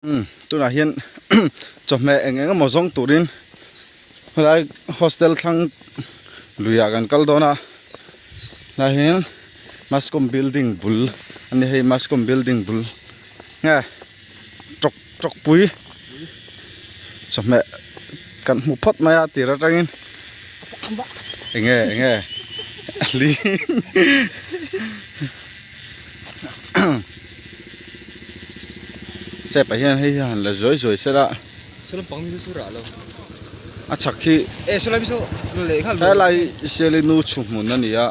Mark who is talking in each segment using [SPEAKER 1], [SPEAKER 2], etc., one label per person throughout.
[SPEAKER 1] Umm tunah hian chawhmeh eng eng emaw zawng turin helai hostel thlang luiah kan kal dawn a helai hian mascom building bul a ni hei mascom building bul nge tawk tawk pui chawhmeh kan hmu phawt mai a tir atangin enge enge li Step ah hian hei hi han la zuai zuai sela a chhak hi helai Sialinu chhuhmun a ni a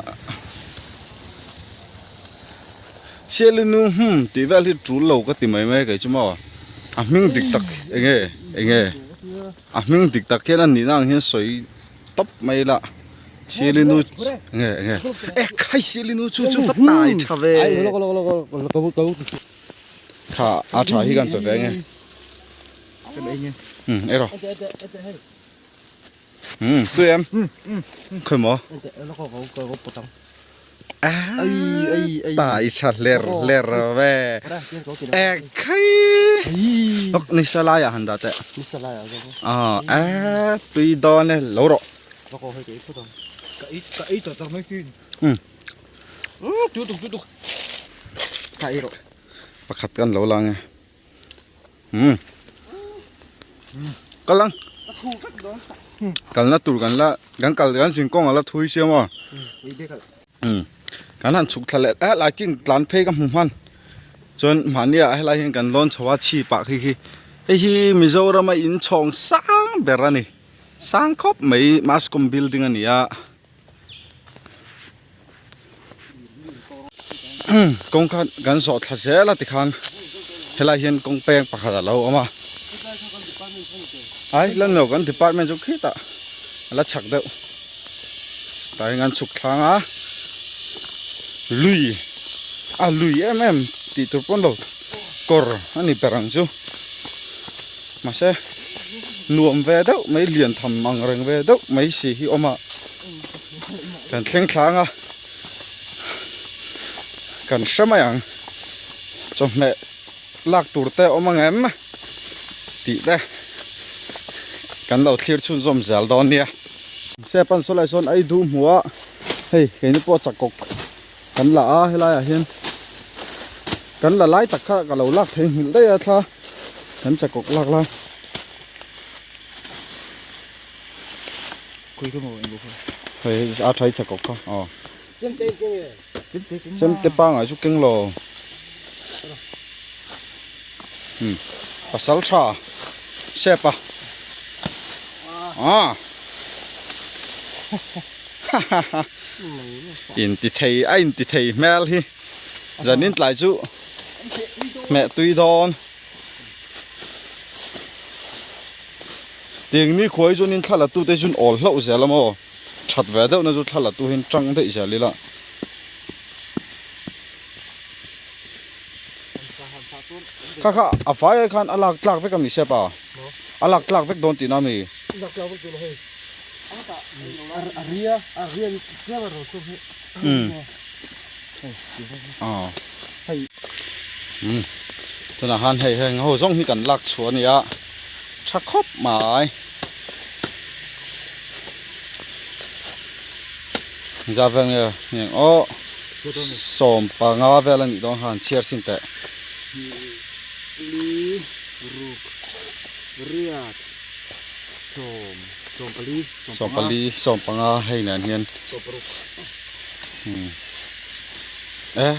[SPEAKER 1] Sialinu hmun tih vel hi tul lo ka ti mai mai kei chu maw a hming dik tak enge enge a hming dik tak hian a nihna ang hian sawi tawp mai ila. Sialinu nge nge e khai sialinu chu chu va tai tha ve kha a tha hi kan pe ve nge um ei rawh um tui em khawi maw tai tha hler hler ve e khai ok ni sa laiah han dah teh a tui dawn e lo rawh. Pakhat kan lo lang e. Um. Kal ang. Kalna tur kan la kan kal kan zin kawng a la thui sia maw. Um. Kan han chhuk thla leh eh lai king tlan phei ka hmu hman. Chuan mahni ah helai hian kan lawn chho a chhip ah khi khi. Hei hi Mizoram a inchhawng sang ber a ni. Sang khawp mai Mascom building a ni a. Kawngka kan zawh thla zel a tikhan helai hian kawng peng pakhat a lo awm a. Ai la no kan department chu khitah a la chhak deuh. Tah hian kan chhuk thlang a lui a lui em em tih tur pawn lo kawr a ni ber ang chu. Mahse nuam ve deuh mai lian tham ang reng ve deuh mai si hi awm a kan thleng thlang a kan hre mai ang chawhmeh lak tur te a awm ang em tih te kan lo thlir chhunzawm zel dawn nia. Step an saw lai sawn ei duh hmuh a hei keini pawh chakawk kan la a helai ah hian kan la lai tak kha ka lo lak thei nghilh daih a thla kan chakawk lak lai hei a tha hi chakawk kha aw chemte pangai chu keng lo um pasal tha step a ah ha ha ha. Inti thei a inti thei hmel hi zanin tlai chu hmeh tui dawn tiang ni khuai chuanin thla la tute chuan awl hlauh zel a maw that ve deuh na chu thla la tu hian tang daih zel ila. Kha kha a vai ai khan a lak tlak vek a mi sep a a lak tlak vek dawn tihna a mi. Tunah khan hei heng ho zawng hi kan lak chhuah a ni a tha khawp mai za vel nge heng aw 15 vel a nih dawn khan chhiar sin teh. 14 15 hei nen hian eh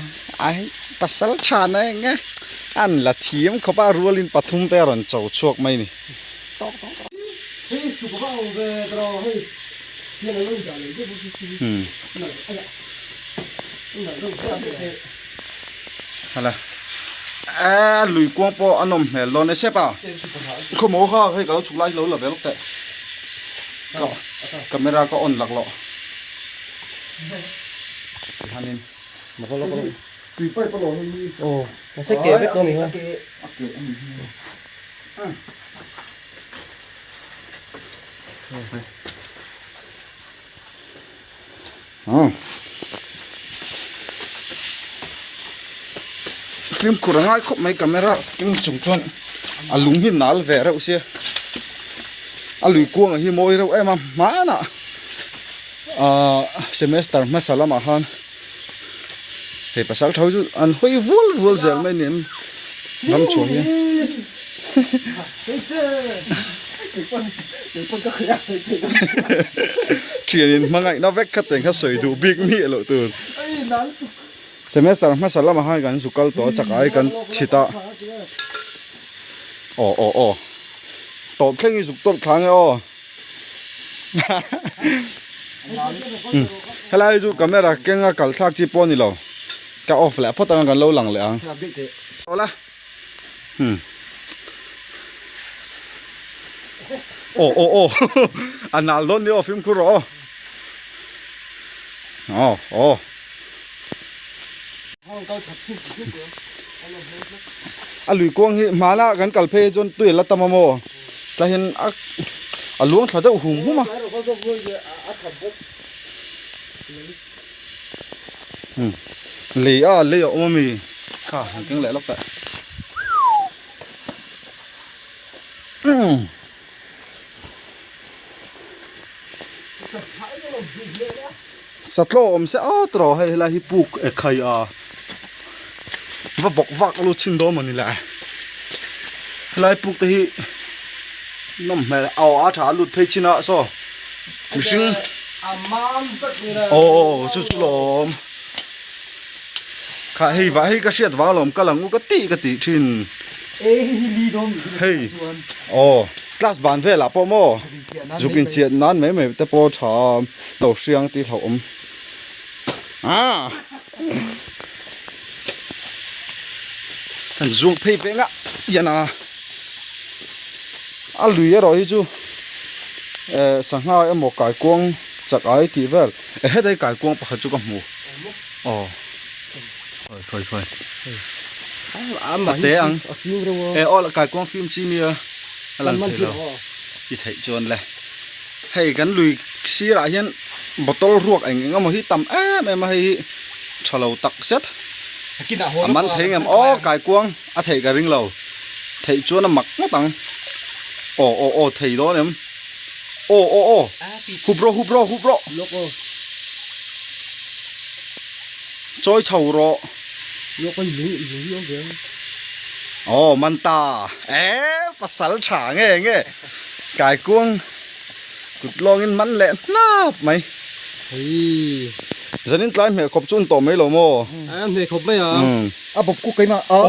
[SPEAKER 1] ai pasal tha na eng e an la thiam khawp a rualin pathum te a rawn cho chhuak mai ni. Hala a lui kuang pawh a nawm hmel dawn e sep a khawmaw kha hei ka lo chhuk lai hi lo la ve lawk teh ka camera ka on lak loh tihanin tui pipe a lo hei hi
[SPEAKER 2] aw mahse ke vek dawn ni kha
[SPEAKER 1] a ke a ni hi Fimkhur a ngai khawp mai camera keng chung chuan. A lung hi nal ve reuh sia. A lui kuangah hi mawi reuh em a hmanah ahh semester hmasa lamah khan hei pasal tho chu an hawi vual vual zel mai nen ram chhuah hian thian in hmangaihna vek kha teng kha sawi duh bik miah loh tur. Semester hmasa lamah khan kan zu kal tawh a chak ai kan chhit a aw aw aw tawp thleng hi zuk tawlh thla nge aw helai chu camera keng a kal thlak chi pawh a ni lo ka off leh phawt ang a kan lo lang leh ang awla hmm aw aw aw a nal dawn ni aw fimkhur rawh aw aw aw. A lui kuang hi hmana kan kal phei chuan tui a la tam a maw tlahin a a luang thla deuh hum hum a lei a lei a awm ami kha han keng leh lawk teh umm. Satlaw awm se at rawh hei helai hi puk e khai a va bawk vak a lu chhin dawn mawni le helai puk te hi nawm hmel aw a tha a lut phei chin a saw mihring aw chu chu lawm kha hei vah hei ka hriat vang alawm kal ang u ka tih ka tih thin hei aw class ban velah pawh maw. Zuk inchiat nan mai mai te pawh tha lo hriang tih hlauh awm ah kan zuang phei ve ngah hian a a lui erawh hi chu eh sangha emaw kaikuang chak ai tih vel eh hetlai kaikuang pakhat chu ka hmu aw khawi khawi khawi a te ang eh aw kaikuang fim chi nia a lang thei lo. I theih chuan le hei kan lui sirah hian bottle ruak eng eng emaw hi tam em em a hei hi tha lo tak zet a man thei ngem aw kaikuang a theih ka ring lo theih chuan a mak ngawt ang aw aw aw thei dawn em aw aw aw hup rawh hup rawh hup rawh chawi chho rawh aw man ta e pasal tha nge nge kaikuang kut lawngin man leh hnap mai
[SPEAKER 2] hei
[SPEAKER 1] zanin tlai hmeh khawp chu an tawh mai lo maw
[SPEAKER 2] a hmeh khawp mai a a bawp kuk keimah
[SPEAKER 1] aw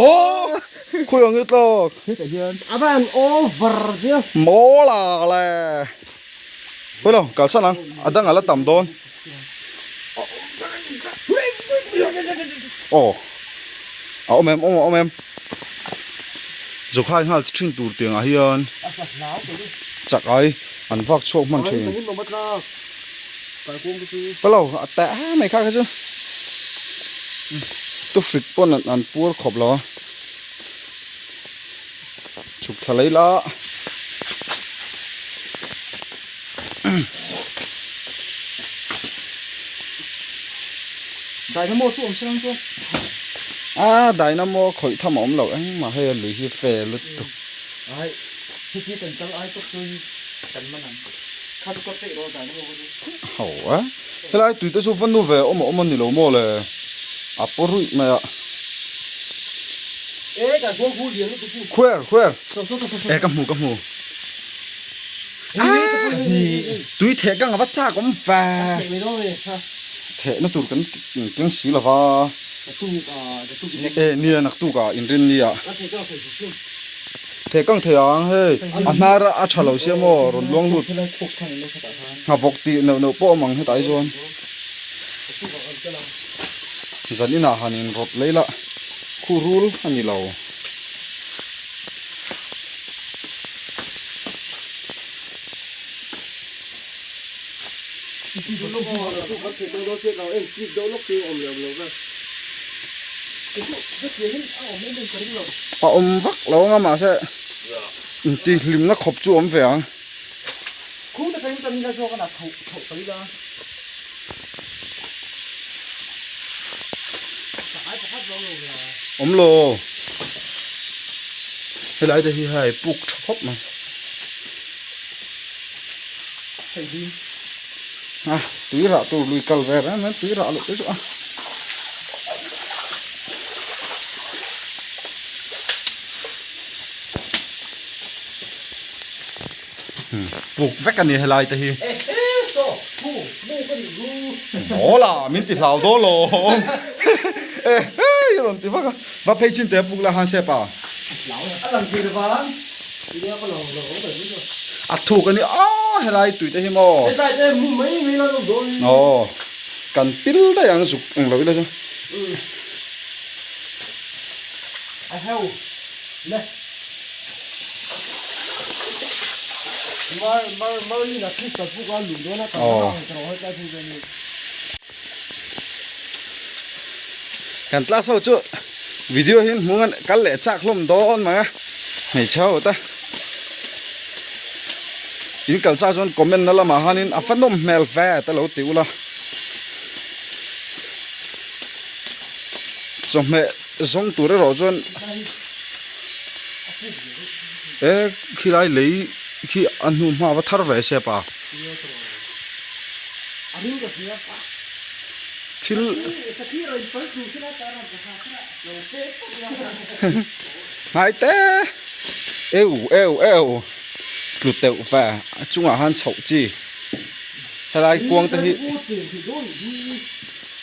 [SPEAKER 1] khawi ang i tlak
[SPEAKER 2] hetah hian a van over chiang
[SPEAKER 1] maw la le pawilo kalsan ang a dang a la tam dawn aw a awm em awm a awm em Zawkhai nghal thin tur tiang ah hian chak ai an vak chhuak hman thin ka lo a teh mai kha kha chu tufrik pawn an puar khawp lo a chhuk thla lei la.
[SPEAKER 2] Dynamo chu awm chiang chuan.
[SPEAKER 1] A dynamo khawih tham a awm loh engmah hei a lui hi fe lutuk.
[SPEAKER 2] Ai heti kan kal ai tawk chu hi kan man ang. Kha chu ka peih rawh dynamo kha chu.
[SPEAKER 1] Ho a. Helai tui te chu va nu ve awm a awm a ni lo maw le. A paw ruih mai a.
[SPEAKER 2] E kan khuang khu lian lutuk chu.
[SPEAKER 1] Khuer khuer.
[SPEAKER 2] So so so so.
[SPEAKER 1] E ka hmu ka hmu. Tui theh ka ngava chak awm ve. Theh na tur kan keng si lova. E nia naktuk ah inrin nia. Theh kang thei ang hei. A hnar a tha lo sia maw rawn luang lut. Nghavawk tih neuh neuh pawh awm ang hetah hi chuan. Zan inah han inrawt lei lah khu rul a ni lo. A awm vak lo ang a mahse intihhlimna khawp chu a awm ve ang. Awm lo. Helai te hi hei puk tha khawp mai. A tui rah tur lui kal ve reng reng tui rah loh te chu a. Puk vek a ni helai te hi. Mawl a min ti hlau dawn lo e hei a rawn ti vak a va phei chin teh puk la han sep a. A thuk a ni a helai tui te hi maw. Aw kan pil daih ang zuk englo ila chu. Kan class ho chu video hi hmung an kal leh chak hlawm dawn mai a hmeichhe ho te in kal chak chuan comment na lamah hianin a va nawm hmel ve te lo ti ula chawhmeh zawng tur erawh chuan e khilai lei khi a hnu hma va thar ve se pa thil hnai te eu eu eu tlu teuh ve a chungah khan chhoh chi helai kuang te hi.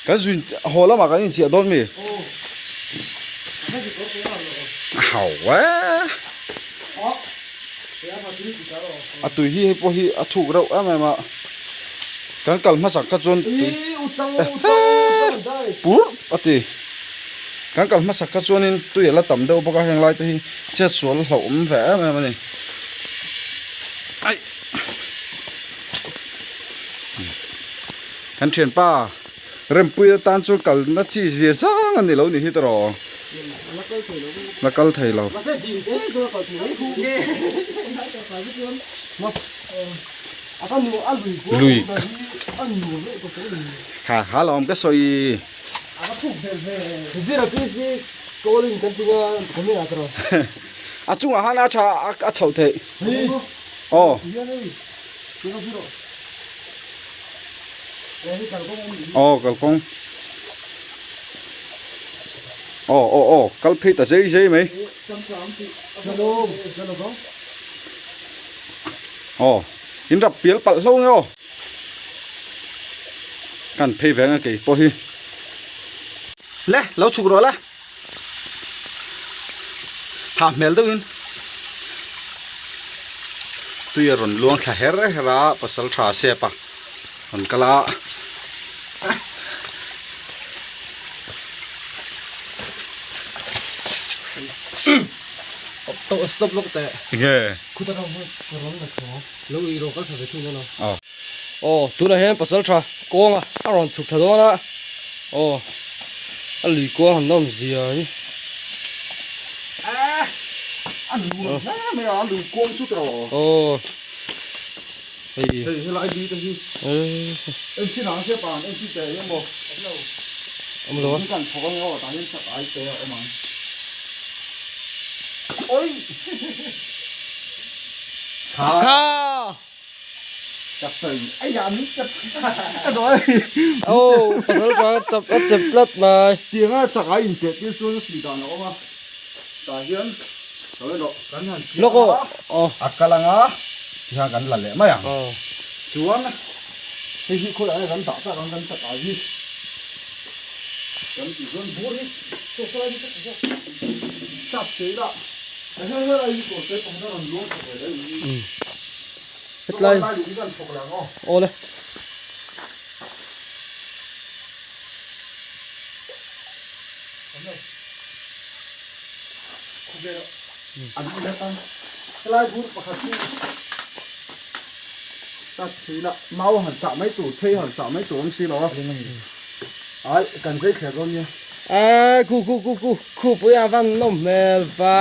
[SPEAKER 1] Kan zuin haw lamah kan inchiah dawn mi? Hau e. A tui hi hei pawh hi a thuk reuh em em a. Kan kal hmasak kha chuan tui pur a ti. Kan kal hmasak kha chuanin tui a la tam deuh bawk a heng lai te hi chet sual hlauhawm ve em em a ni. Aih. Kan thianpa Rempuia tan chuan kalna chi zia zang a ni lo ni hi tawh la kal thei lo. Lui kha ha la awm ka sawi. A chungah khan a tha a chhoh theih. Aw. Aw kalkawng aw aw aw kal phei ta zei zei mai aw in rap pial palh hlo nge aw kan phei veng a kei pawh hi le lo chhuk rawh la hah hmel deuh in tui a rawn luang thla her her a pasal tha sep a rawn kal a.
[SPEAKER 2] Stop lawk teh.
[SPEAKER 1] Enge?
[SPEAKER 2] Khuta ram hi ka rawn la chho lo i rawh kal tha ve thung dawn a. Aw tunah hian pasal tha kawnga a rawn chhuk thla dawn a. Aw a lui kuang han nawm zia hi.
[SPEAKER 1] A nuam hle mai a, a lui kuang chu tawh.
[SPEAKER 2] Aw
[SPEAKER 1] hei. Hei helai li te hi. En chin ang se pan en chin te hi emaw.
[SPEAKER 2] Awm lo a.
[SPEAKER 1] Kan thawk ang aw tah hian chak ai te a awm ang. Oi.
[SPEAKER 2] Kha. Kha.
[SPEAKER 1] Ka sawi ai ah min chep ka dawi.
[SPEAKER 2] Aw pasal tha chap a chep tlat mai.
[SPEAKER 1] Tianga chak ai in cheh tir chuan a tih dan a awm a. Tah hian sawi rawh kan han chiah
[SPEAKER 2] Lawk aw. Aw.
[SPEAKER 1] A kal anga tihian kan la leh mai ang. Chuan hei hi khawiah nge kan dah tak ang kan chak ai hi. Kan tih chuan bur hi saw saw lai hi sap sei la. Hei helai hi kawr te pakhat a rawn luang thla ve daih hi.
[SPEAKER 2] Hetlai. Aw le.
[SPEAKER 1] Helai bur pakhat hi sat si la mau han sah mai tur thei han sah mai tur awm si lo a ai kan zai thler dawn nia.
[SPEAKER 2] Ai khu khu khu khu khu pui a van nawm hmel va.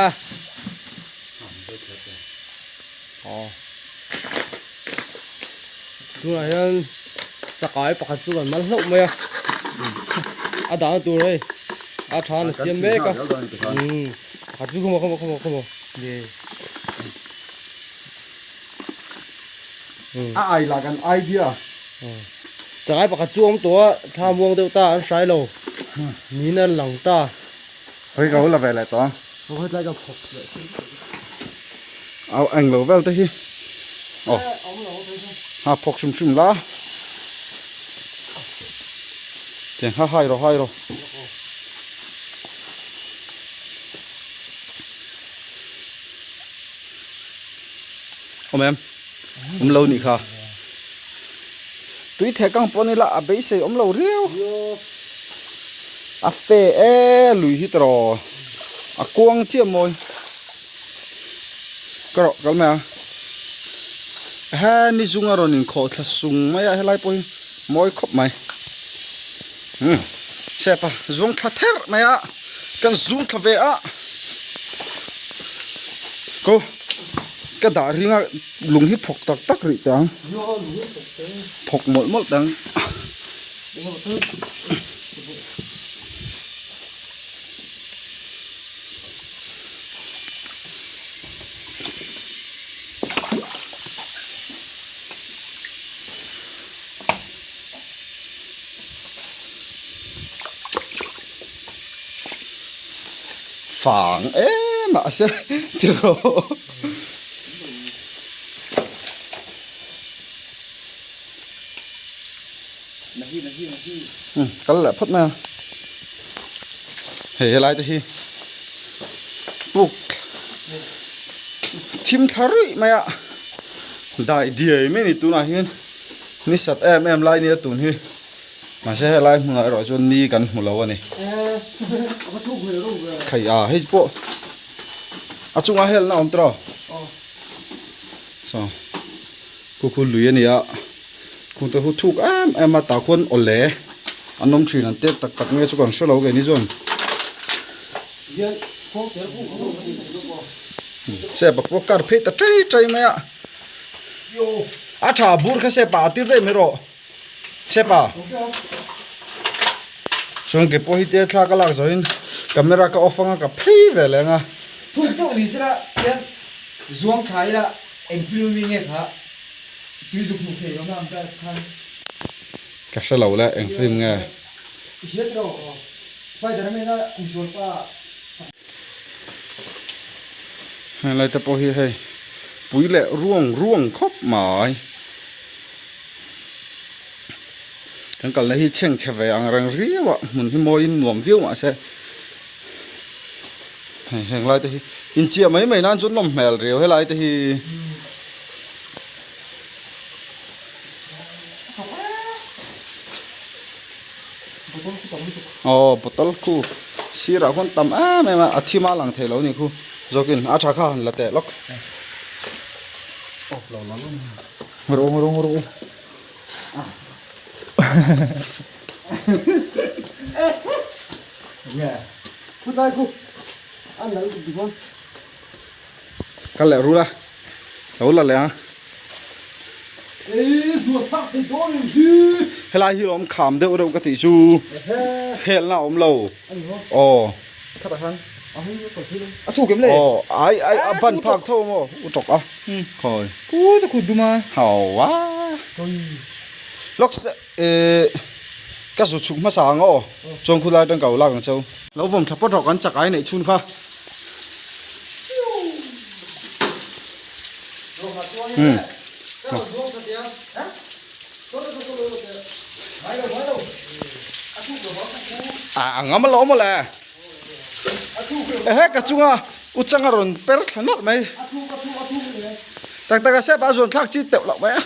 [SPEAKER 2] Aw tunah hian chakai pakhat chu kan mal hlauh mai a a dahna tur hei a tha an siam mek a umm pakhat chu khawmaw khawmaw khawmaw khawmaw.
[SPEAKER 1] A ai lah kan idea.
[SPEAKER 2] Changai pakhat chu awm tawh a, thla muang deuh ta an hrai lo. Niin a lang ta.
[SPEAKER 1] Hei ka la ve leh tawh a.
[SPEAKER 2] Hetlai ka phawk leh thei.
[SPEAKER 1] Au eng lo vel te hi. Aw. Ha phawk hrim hrim la. Tiang ha hai rawh hai rawh. Awm em? Awm lo nih kha. Tui thek ang pawh ni la a beisei awm lo riau. A fe e lui hi tawh a kuang chiah mawi. Ka rawh kal mai a. He ni zunga rawn inkhawh thla sung mai a helai pawh hi mawi khawp mai. Umm sepa zuang thla therh mai a kan zung thla ve a ko ka dah ring a lung hi phawk tak tak rih teh ang phawk mawlh mawlh teh ang. Fang em ah se tiraw. Kal leh phawt mai a hei helai te hi puk thim thla ruih mai a dai diai mai a ni tunah hian. Ni sat em em lai nia tun hi mahse helai hmunah erawh chuan ni kan hmu lo a ni. Khai a hei pawh a chungah helna a awm tawh saw khu khu lui a ni a khung te khu thuk em em a tah khuan awle an awm thin an tek tak tak nge chu kan hre lo keini chuan. Sepa pawh kar phei ta tei tei mai a. A tha bur kha sepa a tir daih mai rawh sepa chuan ke pawh hi te thla ka lak zawhin camera ka off anga ka phei ve leh anga.
[SPEAKER 2] Thuk deuh ni sela hian zuang thla ila eng film ami nge kha tui zuk hmuh thei lohna ang ta khan.
[SPEAKER 1] Ka hre lo le eng film nge.
[SPEAKER 2] I hriat ro Spiderman a kumsual pa.
[SPEAKER 1] Helai te pawh hi hei pui leh ruang ruang khawp mai kan kalna hi chhengchhe ve ang reng riau a hmun hi mawiin nuam viau mahse hei heng lai te hi inchiah mai mai nan chuan nawm hmel riau helai te hi. Aw bottle khu sirah khuan tam em em a a thim a lang thei lo a ni khu zawkin a tha kha han la teh lawk rawh rawh rawh kal leh rul a lo la leh ang helai hi awm kham deuh reuh ka tih chu helna a awm lo aw aw ai ai a ban phak tho maw u tawk a khawi hau a lawk se eh ka zu chhuk hmasa ang aw chuan khulai atang ka lo lak ang cheu lo vawm tha pawt rawh kan chak ai neih chhun kha. A ngam alawm mawle ehe ka chunga u changa rawn per thla nawlh mai tak tak a step ah a zuan thlak chi teuh loh mai a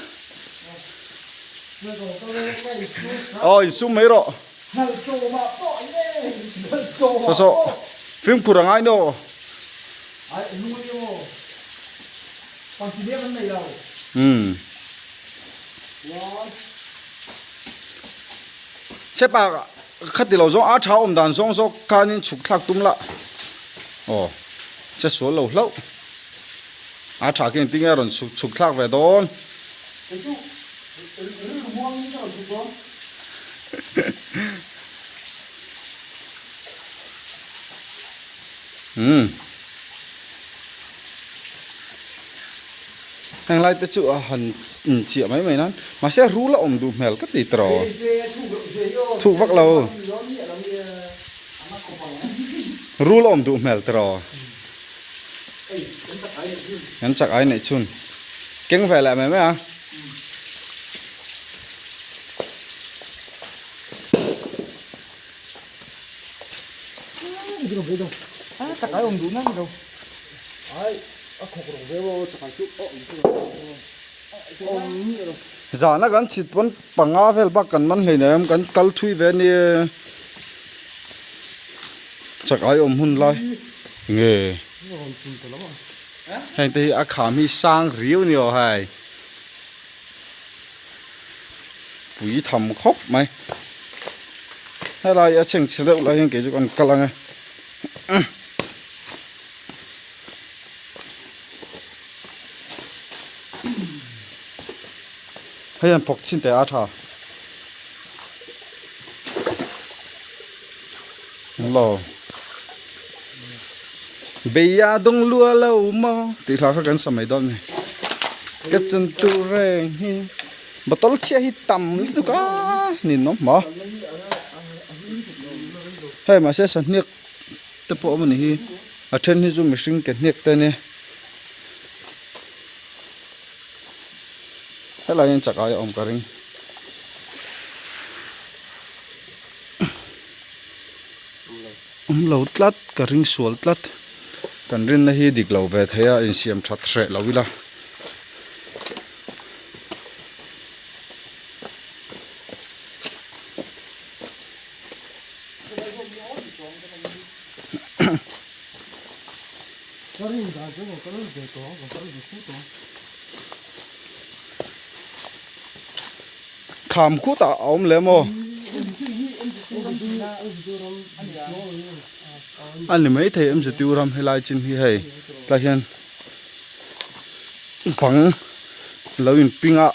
[SPEAKER 1] aw insum mai rawh. Saw saw fimkhur a ngai no. Umm. Sepa khati lo zawng a tha awm dan zawng zawk khanin chhuk thlak tum la. Aw che sual lo hlauh. A tha khi engtin nge a rawn chhuk chhuk thlak ve dawn. Umm. Heng lai te chu a han inchiah mai mai nan mahse rul a awm duh hmel ka ti tawh thuk vak lo rul a awm duh hmel tawh kan chak ai neih chhun keng ve leh mai mai a. Zana kan chhit pawn panga vel bak kan man hleinem kan kal thui ve ania chak ai awm hun lai nge heng te hi a kham hi sang riau a ni aw hei pui tham khawp mai helai a chhengchhe deuh lai hian kei chu kan kal ang e. Hei an phawk chin teh a tha. Lo. Beia dawng lua lo maw tih hla kha kan sa mai dawn a ni. Ka chan tur reng hi bottle chhia hi tam lutuk a ninawm maw. Hei mahse sahniak te pawh awm a ni hi a then hi chu mihring ke hniak te a nia helai hian chak ai a awm ka ring awm lo tlat ka ring sual tlat kan rinna hi dik lo ve thei a insiam that hreh lo ila. Kham khut ah a awm lem aw a ni maithei mztu ram helai chin hi hei tlai hian bang lo inping a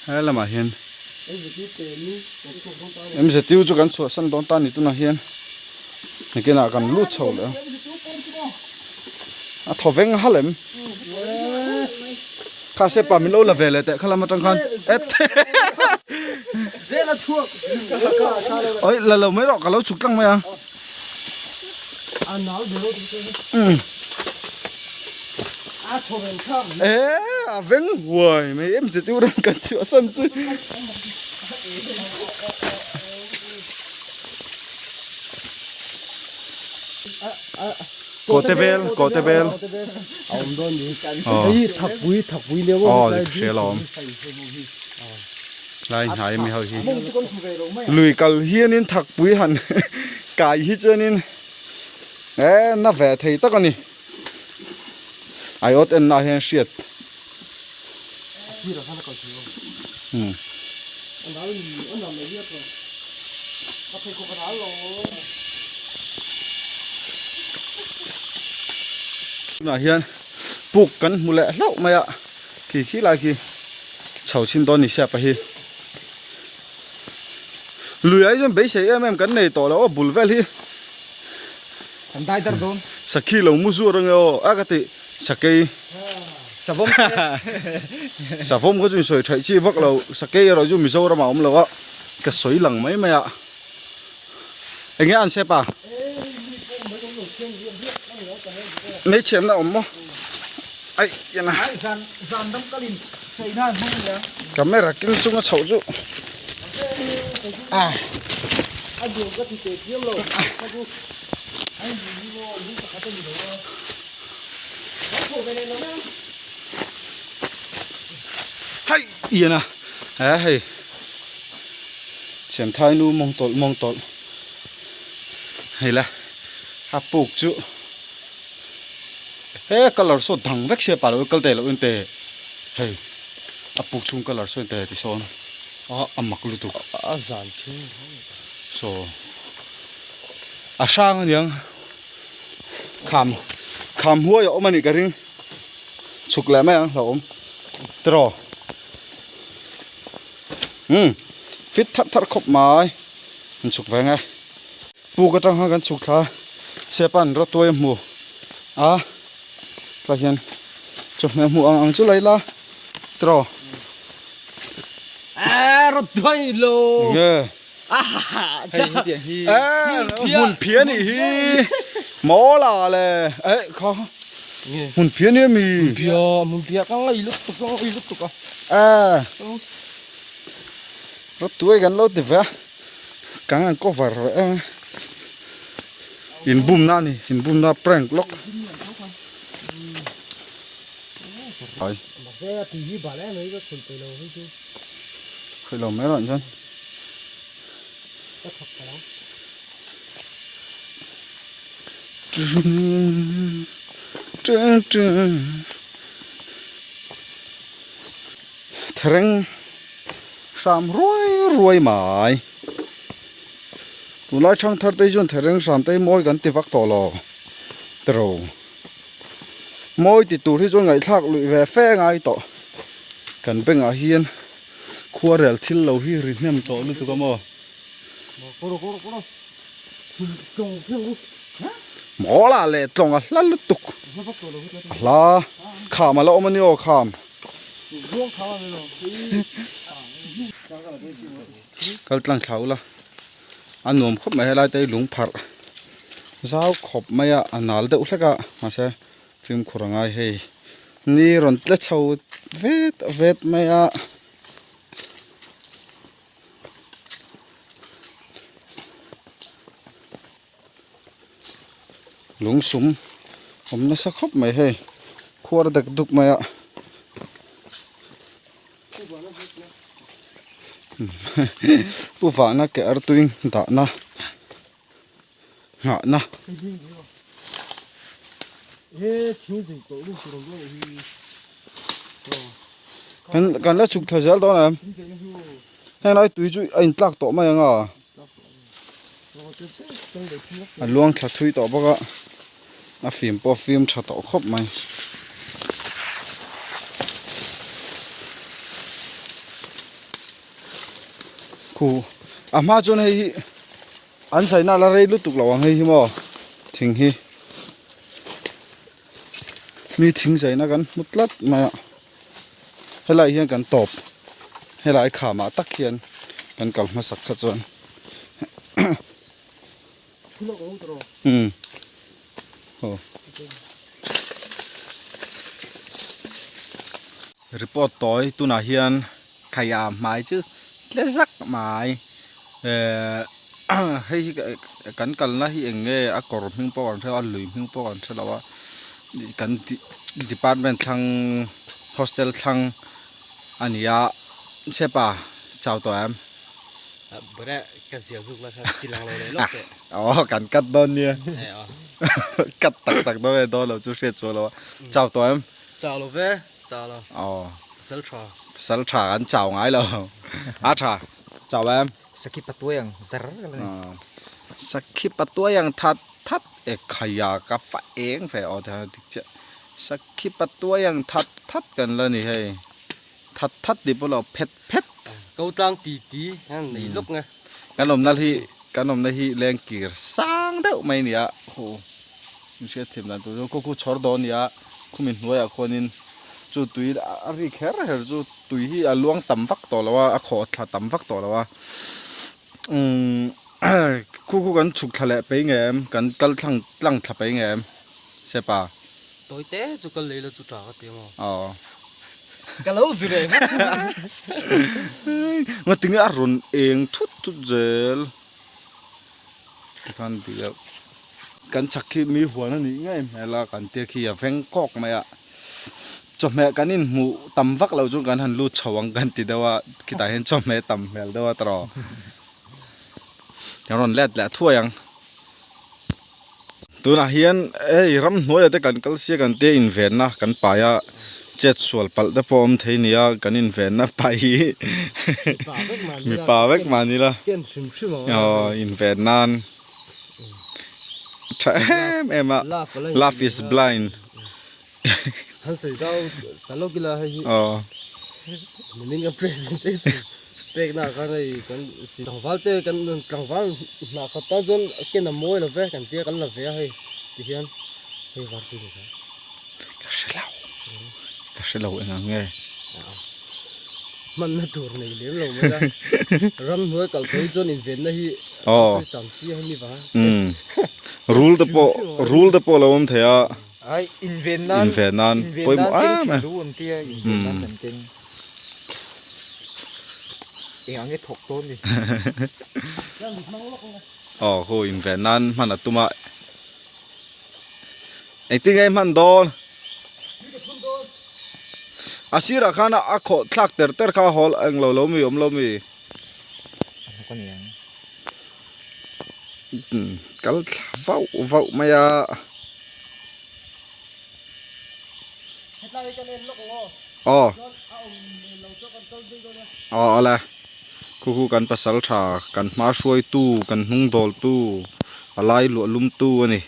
[SPEAKER 1] he lamah hian. MZU chu kan chhuahsan dawn ta a ni tunah hian nakinah kan lut chho leh a a thaw veng halh em kha se pa min lo la ve leh teh kha lam atang khan et oi la lo mai rawh ka lo chhuk tlang mai a e a veng huai mai em zirtir ram kan chhuahsan chu. Kawte vel kawte vel aw hria lo awm lai hnai ami ho hi lui kal hianin thakpui han kai hi chuanin e na ve thei tak a ni aiawt en nah hian hriat Tunah hian puk kan hmu leh hlauh mai a khi khi lai khi chho chhin dawn ni siapa hi. Lui ah hi chuan beisei em em kan nei tawh lo aw bul vel hi.
[SPEAKER 2] Kan dai dar dawn.
[SPEAKER 1] Sakhi lo mu zuar ange aw a ka ti sakei.
[SPEAKER 2] Savawm te.
[SPEAKER 1] Savawm kha chu in sawi thaih chi vak lo sakei erawh chu Mizoram ah a awm lo a ka sawi lang mai mai a. Enge an sep a? Hmeichhiamna awm maw? Aih yana. Camera keng chunga chhoh chu ah. Hai yana. He hei. Siamthai nu mawng tawlh mawng tawlh hei la a puk chu he colour saw dang vek sia pa lo kal te loh in te hei a puk chhung colour saw in te ti sawn a a mak lutuk
[SPEAKER 2] a zan thing
[SPEAKER 1] saw a hrang aniang kham kham huai a awm anih ka ring chhuk leh mai ang hlauhawm tiraw. Umm fit thar thar khawp mai an chhuk ve nge puk atang khan kan chhuk thla a sepa an rawtuai a hmu a tlai hian. Chawhmeh hmuh ang ang chu la ila tiraw.
[SPEAKER 2] Eee rawt duai lo.
[SPEAKER 1] Nge.
[SPEAKER 3] Hei hetiang hi.
[SPEAKER 1] Eee hmun phian nih hi. Mawla le. Eh kha. Hmun phian hi ami.
[SPEAKER 2] Hmun phia hmun phia ka ngai lutuk ka ngai lutuk a.
[SPEAKER 1] Eee. Rawt duai kan lo ti ve a. Kan han cover ve em a. Inbumna a ni inbumna prank lawk. Ai. Khawih lo mai rawh chuan. Thereng hram ruai ruai mai. Tunlai thangthar te hi chuan thereng hram te hi mawi kan ti vak tawh lo tiro. Mawi ti tur hi chuan ngaihthlak luih ve fe ngai tawh. Kan bengah hian khuarel thil lo hi ri hnem tawh lutuk a maw. Mawla leh tlawng a hla lutuk. A hla kham a la awm a ni aw kham. Kal tlang thla ula a nuam khawp mai helai te hi lung pharh zau khawp mai a a nal deuh hlek a mahse fimkhur a ngai hei ni rawn tle chho vet vet mai a. Lungsum awm nasa khawp mai hei khuar dek duk mai a. Pu vahna ke artui dahna nghahna. Kan kan la chhuk thla zel dawn em? Heng lai tui chu a intlak tawh mai ang a. A luang thla thui tawh bawk a a fim pawh a fim tha tawh khawp mai. Khu a hma chuan hei hi an saina la rei lutuk lo ang hei hi maw thing hi mi thing zaina kan hmu tlat mai a. Helai hian kan tawp helai khamah tak hian kan kal hmasak kha chuan umm aw report tawi tunah hian khaia hmai chu tle zak mai ehh hei hi kan kalna hi eng nge a kawr hming pawh kan hre lo a lui hming pawh kan hre lo a kan department thlang hostel thlang a ni a sepa chau tawh em aw kan cut dawn nia cut tak tak dawn e dawn lo chu hriat chuang lo a chau tawh em
[SPEAKER 2] chau lo ve chau lo
[SPEAKER 1] aw
[SPEAKER 2] pasal tha
[SPEAKER 1] pasal tha kan chau ngai lo a tha chau em
[SPEAKER 3] sakhi patuai ang zar a ni
[SPEAKER 1] sakhi patuai ang that that e khaia ka fa eng ve aw ti dik chiah sakhi patuai ang that that kan la ni hei that that tih pawh lo phet phet
[SPEAKER 2] ko tlang ti ti hian nei lawk nge
[SPEAKER 1] kan awmna hi kan awmna hi leng kir sang deuh mai a ni a hu in hriat thiam dan tur chu khu khu chhawr dawn a ni a khumi hnuaiah khuanin chu tui a ri kher her chu tui hi a luang tam vak tawh lo a a khawh thla tam vak tawh lo a umm khu khu kan chhuk thla leh pei nge em kan kal thlang tlang thla pei nge em sepa
[SPEAKER 2] tawi te chu kal lei la chu tha ka ti maw
[SPEAKER 1] aw
[SPEAKER 2] ka lo zu reng
[SPEAKER 1] nga tinge a rawn eng thut thut zel tikhan ti deuh kan chhak khi mi huan a nih ngei hmel a kan tia khi a veng kawk mai a chawhmeh kan inhmuh tam vak loh chuan kan han lut chho ang kan ti deuh a khitah hian chawhmeh tam hmel deuh a tawrh kan rawn let leh thuai ang tunah hian hei ramhnuaiah te kan kal sia kan tia invenna kan pai a chet sual palh te pawh a awm thei a ni a kan invenna pai hi mipa vek mah ni la aw inven nan tha em em a love is blind
[SPEAKER 2] Han sawi zau ta lawk ila hei hi
[SPEAKER 1] aw
[SPEAKER 2] nimin kan presentation pek na khan hei kan si tlangval te kan tlangval hnah khat tan chuan ken a mawi lo ve kan tia kan la ve a hei ti hian hei var chi ni kha
[SPEAKER 1] ka hre lo. Ka hre lo eng ang nge.
[SPEAKER 2] Hmanna tur nei lem lo mai a. Ramhnuai kal phei chuan invenna hi a sawi cham chiang a ni vang.
[SPEAKER 1] Umm. Rul te pawh rul te pawh a lo awm thei a.
[SPEAKER 3] Ai inven nan
[SPEAKER 1] inven nan pawimawh em em.
[SPEAKER 3] Inven nan an tia inven nan kan keng. Eng ang nge thawk dawn ni.
[SPEAKER 1] Aw khu inven nan hman a tum a. Engtin nge i hman dawn? A sirah khan a khawh thlak ter ter kha hawl englo lo mi awm lo mi. Kal thla vauh vauh mai a. Aw. Aw awle. Khu khu kan pasal tha kan hma hruaitu kan hnung dawltu a lai luah lumtu a ni.